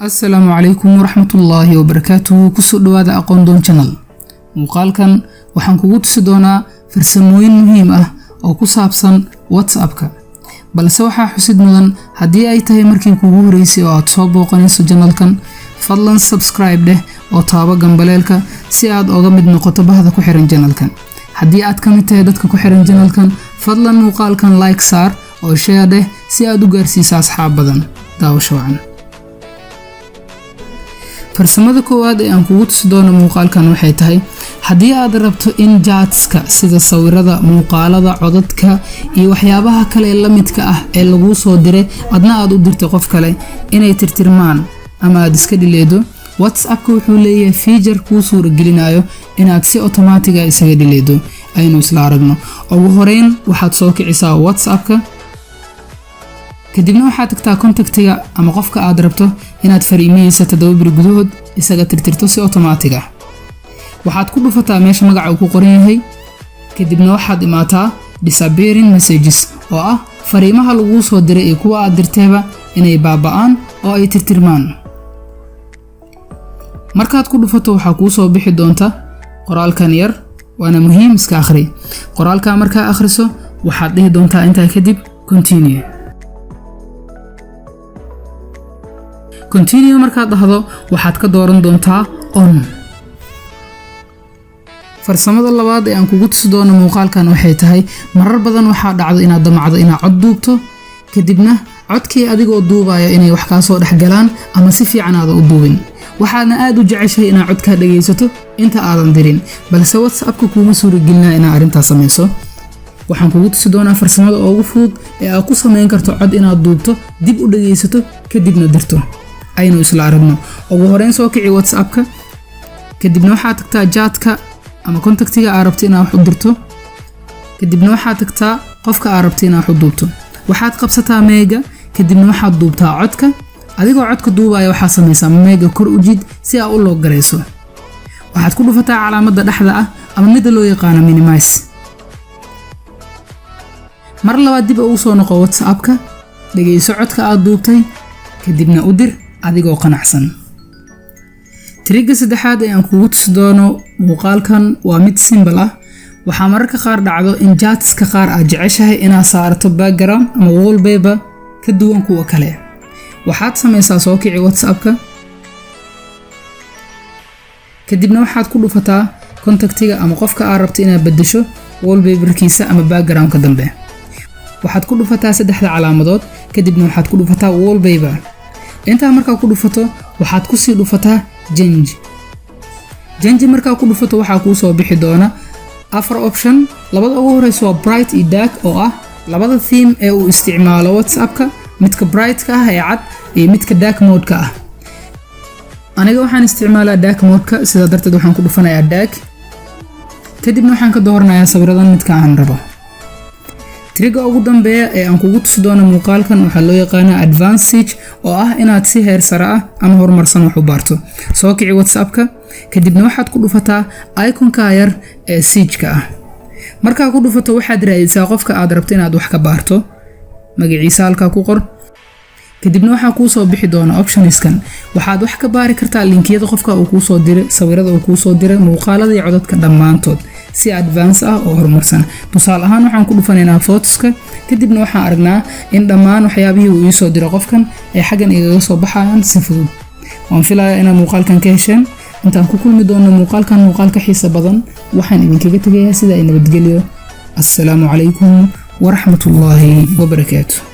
Asalaamu calaykum waraxmatullaahi wabarakaatuhu. Kusoo dhowaada Aqoon Doon Channel. Muuqaalkan waxaan kugu tusi doonaa farsamooyin muhiim ah oo ku saabsan WhatsApp-ka. Balse waxaa xusid mudan, haddii ay tahay markii kugu horeysay oo aad soo booqanayso channelkan, fadlan subscribe dheh oo taabo gambaleelka si aad oga mid noqoto bahda ku xiran channelkan. Haddii aad ka mid tahay dadka ku xiran channelkan, fadlan muuqaalkan like saar oo share dheh si aad u gaarsiiso asxaab badan. Daawasho wacan. Farsamada koowaad ee aan kugu tusi doono muuqaalkan waxay tahay, haddii aad rabto in chatska sida sawirada, muuqaalada, codadka iyo waxyaabaha kale ee la midka ah ee laguu soo diray, adna aad u dirtay qof kale, inay tirtirmaan ama aad iska dhileedo, WhatsAppka wuxuu leeyahay feature kuu suuragelinayo inaad si automatic ah isaga dhileedo. Aynu isla aragno. Ugu horeyn waxaad soo kicisaa WhatsAppka, kadibna waxaad tagtaa contactiga ama qofka aad rabto inaad fariimihiisa 7 beri gudahood isaga tirtirto si automatic ah. Waxaad ku dhufataa meesha magaca uu ku qoran yahay, kadibna waxaad imaataa disappearing messages, oo ah fariimaha laguu soo diray iyo kuwa aad dirteeba inay baaba'aan oo ay tirtirmaan. Markaad ku dhufato, waxaa kuu soo bixi doonta qoraalkan yar, waana muhiim, iska akhri qoraalkaa. Markaa akhriso, waxaad dhihi doontaa intaa kadib continue. Continue markaad dhahdo, waxaad ka dooran doontaa on. Farsamada labaad ee aan kugu tusi doono muuqaalkan waxay tahay, marar badan waxaa dhacdo inaad damacdo inaad cod duubto, kadibna codkii adigoo duubaya inay wax kaa soo dhexgalaan ama si fiican aadan u duubin. Waxaadna aad u jeceshahay inaad codkaa dhagaysato inta aadan dirin, balse WhatsAppka kuuma suuragelinaa inaad arrintaas samayso. Waxaan kugu tusi doonaa farsamada ugu fudud ee aad ku samayn karto cod inaad duubto, dib u dhagaysato, kadibna dirto. Aynu isla aragno. Ugu horeyn soo kici WhatsAppka, kadibna waxaad tagtaa chatka ama contactiga aad rabto inaad wax u dirto, kadibna waxaad tagtaa qofka aad rabto inaad wax u duubto. Waxaad qabsataa micga, kadibna waxaad duubtaa codka. Adigoo codka duubaya, waxaad samaysaa micga kor u jid si aad u lock garayso. Waxaad ku dhufataa calaamadda dhexda ah ama midda loo yaqaano minimize. Mar labaad dib ugu soo noqo WhatsAppka, dhegayso codka aad duubtay, kadibna u dir adigoo qanacsan. Trickga saddexaad ee aan kugu tusi doono muuqaalkan waa mid simple ah. Waxaa mararka qaar dhacdo in chatska qaar aad jeceshahay inaad saarto background ama wallpaper ka duwan kuwa kale. Waxaad samaysaa, soo kici WhatsAppka, kadibna waxaad ku dhufataa contactiga ama qofka aad rabto inaad bedesho wallpaperkiisa ama backgroundka dambe. Waxaad ku dhufataa saddexda calaamadood, kadibna waxaad ku dhufataa wallpaper. Intaa markaa ku dhufato, waxaad kusii dhufataa change. Change markaa ku dhufato, waxaa kuu soo bixi doona afar option. Labada ugu horeysa waa bright iyo dark, oo ah labada theme ee uu isticmaalo WhatsAppka, midka brightka ah ee cad iyo midka dark modeka ah. Aniga waxaan isticmaalaa dark modeka, sidaa darteed waxaan ku dhufanayaa dark, kadibna waxaan ka dooranayaa sawiradan midka aan rabo. Trickga ugu dambeeya ee aan kugu tusi doono muuqaalkan waxaa loo yaqaanaa advance search, oo ah inaad si heer sare ah ama horumarsan wax u baarto. Soo kici WhatsAppka, kadibna waxaad ku dhufataa iconka yar ee searchka ah. Markaa ku dhufato, waxaad raadisaa qofka aad rabto inaad wax ka baarto, magaciisa halkaa ku qor, kadibna waxaa kuu soo bixi doona optionskan. Waxaad wax ka baari kartaa linkiyada qofka uu kuu soo diray, sawirada uu kuu soo diray, muuqaalada iyo codadka, dhammaantood si advance ah oo horumarsan. Tusaale ahaan, waxaan ku dhufanaynaa photoska, kadibna waxaan aragnaa in dhammaan waxyaabihii uu iisoo diray qofkan ay xaggan igaga soo baxayaan si fudud. Waan filayaa inaad muuqaalkan ka hesheen. Intaan ku kulmi doono muuqaalkan muuqaal ka xiisa badan, waxaan idinkaga tegayaa sida ay nabadgelyo. Assalaamu calaykum waraxmatullaahi wabarakaatu.